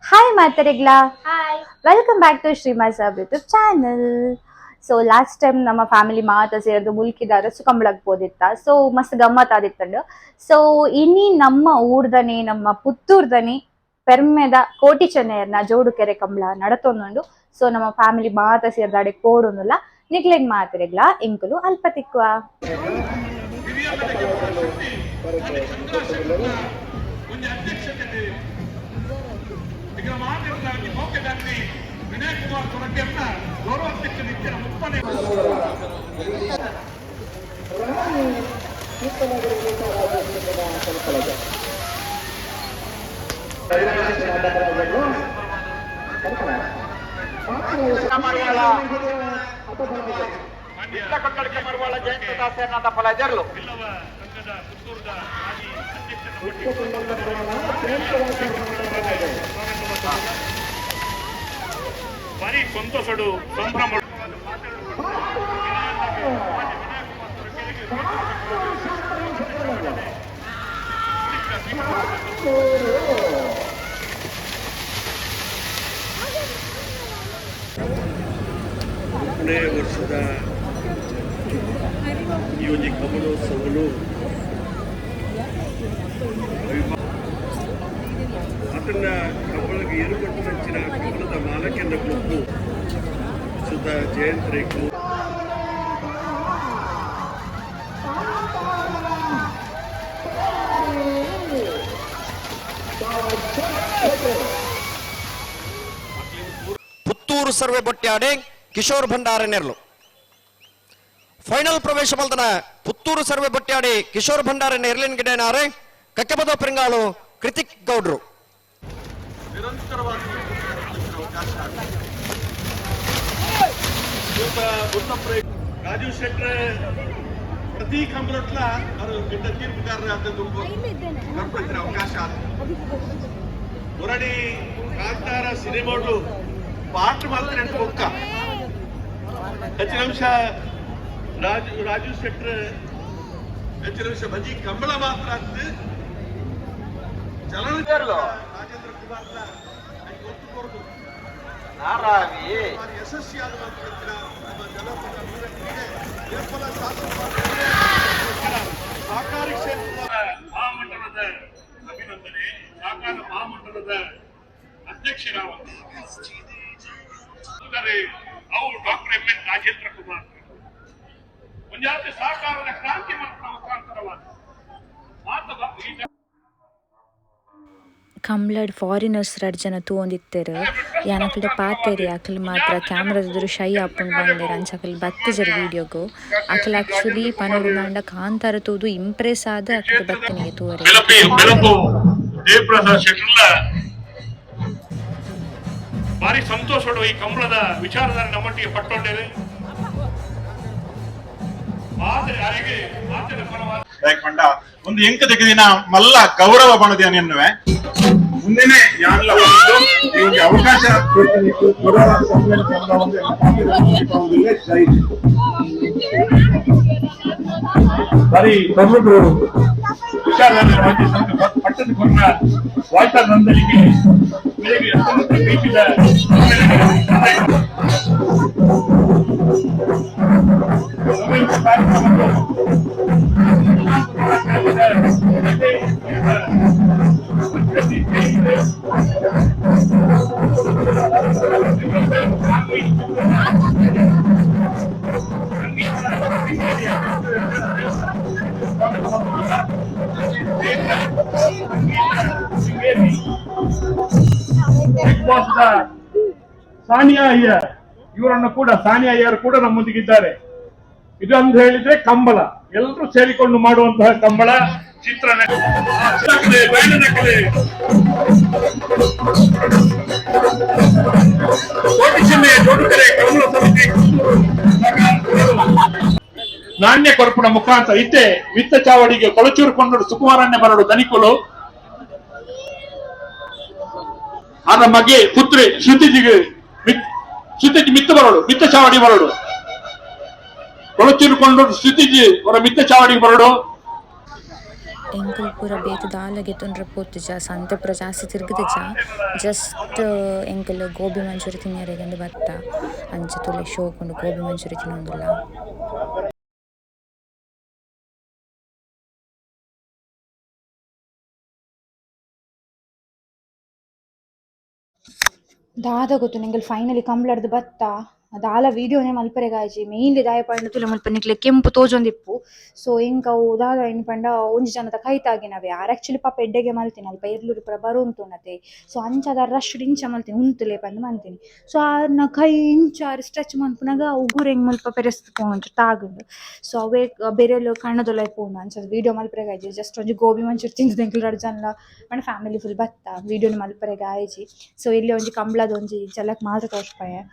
Hi ಮಾತರಿಗ್ಲಾ. Hi. Welcome back to Shrima Sab YouTube channel. So last time ನಮ್ಮ family ಮಾತ ಸೇರಿದು ಮುಲ್ಕಿದ ಅರಸು ಕಂಬಳಕ್ ಪೋದಿತ್ತ. ಸೊ ಮಸ್ತ್ ಗಮ್ಮತ್ ಆದಿತ್ತಂಡು. ಸೊ ಇನಿ ನಮ್ಮ ಊರ್ದನೆ, ನಮ್ಮ ಪುತ್ತೂರ್ದನೆ ಪೆರ್ಮೆದ ಕೋಟಿ ಚೆನ್ನಯರ್ನ ಜೋಡುಕೆರೆ ಕಂಬಳ ನಡತೊಂದುಂಡು. ಸೊ ನಮ್ಮ ಫ್ಯಾಮಿಲಿ ಮಾತ ಸೇರ್ದಾಡೆ ಕೋಡೊಂದುಲ್ಲ. ನಿಕ್ಲೆಗ್ ಮಾತರಿಗ್ಲಾ ಎಂಕುಲು ಅಲ್ಪ ತಿಕ್ಕುವ. ಒಂಜಿ ಅಧ್ಯಕ್ಷತೆ ಇದರ ಮಾತಿನ ಮೋಕೆದಾಂತಿ ವಿನಯ್ ಕುಮಾರ್ ಸೊರಕೆರ್ನ ಗೌರವಾಧ್ಯಕ್ಷ ನಿತ್ಯನ ಮುಪ್ಪನೆ. ಬಿಲ್ಲವ ಸಂಘದ ಪುತ್ತೂರದ ಮಾಜಿ ಅಧ್ಯಕ್ಷರ ಭಾರಿ ಸಂತೋಷಡು ಸಂಭ್ರಮ. ಮೂರನೇ ವರ್ಷದ ಈ ಒಂದು ಕಮಲೋತ್ಸವನು ಅದನ್ನ ಕಮಲಗೆ ಏರುಪಟ್ಟು ಹಂಚಿನ ಕಮಲದ ಮಾಲಕೆಂದ ಕೊಟ್ಟು ಸುತ ಜಯಂತ್ ರೇಖು. ಪುತ್ತೂರು ಸರ್ವೆ ಬೊಟ್ಟ್ಯಾಡೆ ಕಿಶೋರ್ ಭಂಡಾರ ನೆರ್ಲು. ಫೈನಲ್ ಪ್ರವೇಶ ಮಲ್ದನ ಪುತ್ತೂರು ಸರ್ವೆ ಬೊಟ್ಟ್ಯಾಡಿ ಕಿಶೋರ್ ಭಂಡಾರ ನೆರ್ಲಿನ್ ಗಿಡನಾರೆ ಕಕ್ಕೆಬದ ಪೆರಂಗಾಳು ಕೃತಿಕ್ ಗೌಡ್ರು. ನಿರಂತರವಾಗಿ ಅವಕಾಶ ರಾಜೀವ್ ಶೆಟ್ರೆ ಪ್ರತಿ ಕಂಬರೊಟ್ಲ ಅವರು ಗಿಡ್ಡ ತೀರ್ಪುಗಾರರ ಕರ್ಪಡಿಸಿದ ಅವಕಾಶ. ಮುರಡಿ ಕಾಂತಾರ ಸಿನಿಮಾಡು ಪಾಠ ಮಾತ್ರ ಬೊಕ್ಕ ಹೆಚ್ಚಿನ ಅಂಶ ರಾಜು ಶೆಟ್ರ್ ಹೆಚ್ಚಿನ ಅಂಶ ಬಜಿ ಕಂಬಳ ಮಾತ್ರ ಅಂತ ಚಲನಚಿತ್ರ ರಾಜೇಂದ್ರ ಕುಮಾರ್ ಒತ್ತು ಕೊರದು ಯಶಸ್ವಿಯಾದ ಮಾತ್ರ ನಮ್ಮ ಜನಪದ ವೀರ ಕ್ರೀಡೆ ಕೇವಲ ಸಹಕಾರಿ ಕ್ಷೇತ್ರದ ಮಹಾಮಂಡಲದ ಅಭಿನಂದನೆ. ಸಹಕಾರ ಮಹಾಮಂಡಲದ ಅಧ್ಯಕ್ಷರಾದ ಅವು doctor M N Rajendra Kumar ಒಂಜಾತಿ ಸಹಕಾರದ ಕ್ರಾಂತಿ ಮಾತ್ರ ಮುಖಾಂತರವಾದ ಮಾತ ಈ ಕಂಬ್ಳಡ್ ಫಾರಿನರ್ಸ್ ರಡ್ಡ್ ಜನ ತೂವೊಂದಿತ್ತೆರ್. ಯಾನ್ ಅಕಲ್ಡ ಪಾತೆರಿ. ಅಕುಲು ಮಾತ್ರ ಕ್ಯಾಮ್ರಾದ ಶೈ ಆಪುಂಡು ಪಂಡೆರ್. ಅಂಚ ಅಕುಲು ಬತ್ತಿಜೆರ್ ವೀಡಿಯೋಗು. ಅಕುಲು ಆಕ್ಚುಲಿ ಪನೊಡು ಪಂಡ ಕಾಂತಾರ ತೂದು ಇಂಪ್ರೆಸ್ ಆದ್ ಅಕುಲು ಬತ್ತಿನಿಗೆ ತೂವರೆ. ಬೆಳಪಿ ಬೆಳಪು ದೇವಪ್ರಸಾದ್ ಶೆಟ್ಟರ್ಲ ಭಾರಿ ಸಂತೋಷಡು ಈ ಕಂಬಳದ ವಿಚಾರಧಾರೆ ನಮ್ಮೊಟ್ಟಿಗೆ ಪಟ್ಟೊಂಡೇವೆ. ಆದರೆ ಅರೆಗೆ ಮಾತಿನ ಪರವಾದ ಲೈಕ್ ಪಂಡ ಒಂದು ಎಂಕ ತೆಗೆದಿನ ಮಲ್ಲ ಗೌರವ ಪಣದಿಯ ಎನ್ನುವೆ ಮುಂದೆನೆ ಯಾನ್ಲ ಒಂದು ಈ ಒಂದು ಅವಕಾಶ ಕೊಡ್ತನಿತ್ತು ಗೌರವ ಸಮ್ಮೇಳನ ಕನ್ನಡ ಒಂದು ಎಲ್ಲ ಪಾತ್ರ ಜೈ ಹಿಂದ್. ಭಾರಿ ಪ್ರಮುಖರು ವಿಚಾರಧಾರೆ ರಾಜ್ಯ ಸಂಘ ಪಟ್ಟದ ಕೊರ್ನ ವಾಲ್ಟರ್ ನಂದನಿಗೆ ಬೆಳಿಗ್ಗೆ ಅತ್ಯಂತ ಪ್ರೀತಿದ ಬಿಗ್ ಬಾಸ್ ಸಾನಿಯಾ ಅಯ್ಯರ್ ಇವರನ್ನು ಕೂಡ, ಸಾನಿಯಾ ಅಯ್ಯರ್ ಕೂಡ ನಮ್ಮೊಂದಿಗಿದ್ದಾರೆ. ಇದು ಅಂತ ಹೇಳಿದ್ರೆ ಕಂಬಳ, ಎಲ್ಲರೂ ಸೇರಿಕೊಂಡು ಮಾಡುವಂತಹ ಕಂಬಳ. ಚಿತ್ರ ಕಲೆ, ಬಯಲಿನ ಕಲೆ, ಕೋಟಿ ಜಿಲ್ಲೆಯ ಜೋಡುಕೆರೆ ಕಂಬಳ ಸಮಿತಿ ನಾಣ್ಯ ಕೊರಪುನ ಮುಖಾಂತರ ಇತ್ತೆ ವಿತ್ತ ಚಾವಡಿಗೆ ಕೊಳಚೂರು ಕೊಂಡರು ಸುಕುಮಾರಣ್ಯ ಬರಡು ದನಿಕುಲು ಆನ ಮಗೆ ಪುತ್ರಿ ಶ್ರುತಿಜಿಗೆ ಶ್ರುತಿಜಿ ಮಿತ್ತ ಬರಡು, ಮಿತ್ತ ಚಾವಡಿ ಬರಡು. ಕೊಳಚೂರು ಕೊಂಡರು ಶ್ರುತಿಜಿ ಅವರ ಮಿತ್ತ ಚಾವಡಿಗೆ ಬರಡು. ಎಂಕುಲು ಪೂರ ಬೇತೆ ದಾಲ ಗೆತೊನ್ರೆ ಪೋತುಜ, ಸಂತೆ ಪೂರ ಜಾಸ್ತಿ ತಿರ್ಗುದುಜ. ಜಸ್ಟ್ ಎಂಕುಲು ಗೋಬಿ ಮಂಚೂರಿ ತಿನಿಯೆರೆಗಂದ್ ಬತ್ತ. ಅಂಚ ತೂಲೆ ಶೋಕುಂಡು ಗೋಬಿ ಮಂಚೂರಿ ತಿನೊಂದುಲ್ಲ. ದಾದ ಗೊತ್ತು ಎಂಕುಲು ಫೈನಲಿ ಕಂಬ್ಳಡ್ದ್ ಬತ್ತ. ದಾಲ ವೀಡಿಯೋನೆ ಮಲ್ಪರೆಗಾಯಿಜಿ. ಮೇನ್ಲಿ ದಾಯೆ ಪಂಡ ತೂಲೆ ಮುಲ್ಪ ನಿಕ್ಲೆ ಕೆಂಪು ತೋಜೊಂದಿಪ್ಪು. ಸೊ ಎಂಕ್ ಅವು ದಾದ ಇನಿ ಪಂಡ ಒಂಜಿ ಜನತ ಕೈ ತಾಗಿನವೆ. ಆರ್ ಆಕ್ಚುಲಿ ಪಾಪ ಎಡ್ಡೆಗೆ ಮಲ್ತಿನಿ ಅಲ್ಪ ಎರ್ಲುರು ಪೂರ ಬರೊಂತುಂಡತೆ. ಸೊ ಅಂಚಾದ್ ಆರ್ ರಶ್ ಡ್ ಇಂಚ ಮಲ್ತಿನಿ ಉಂತುಲೆ ಪಂದ್ ಮಲ್ತಿನಿ. ಸೊ ಆರ್ನ ಕೈ ಇಂಚ ಆರ್ ಸ್ಟ್ರೆಚ್ ಮನ್ಪುನಗ ಉಗುರು ಎಂಕ್ ಮುಲ್ಪ ಪೆರೆಸ್ತ್ ಪೋಂಡು ತಾಗ್ಂಡ್. ಸೊ ಅವ್ವೆ ಬೆರೆಲ್ ಕಣ್ಣದೊಳಾಯಿ ಪೋಂಡು. ಅಂಚಾದ್ ವೀಡಿಯೋ ಮಲ್ಪರೆಗಾಯಿಜಿ. ಜಸ್ಟ್ ಒಂಜಿ ಗೋಬಿ ಮಂಚೂರಿ ತಿಂದ್ ಎಂಕುಲು ರಡ್ಡ್ ಜನಲ ಪಂಡ ಫ್ಯಾಮಿಲಿ ಫುಲ್ ಬತ್ತ ವೀಡಿಯೋನು ಮಲ್ಪರೆಗಾಯಿಜಿ. ಸೊ ಇಲ್ಲಿ ಒಂಜಿ ಕಂಬ್ಳದ ಒಂಜಿ ಜಲಕ್ ಮಾತ್ರ ತೋಜ್ಪಾಯೆ.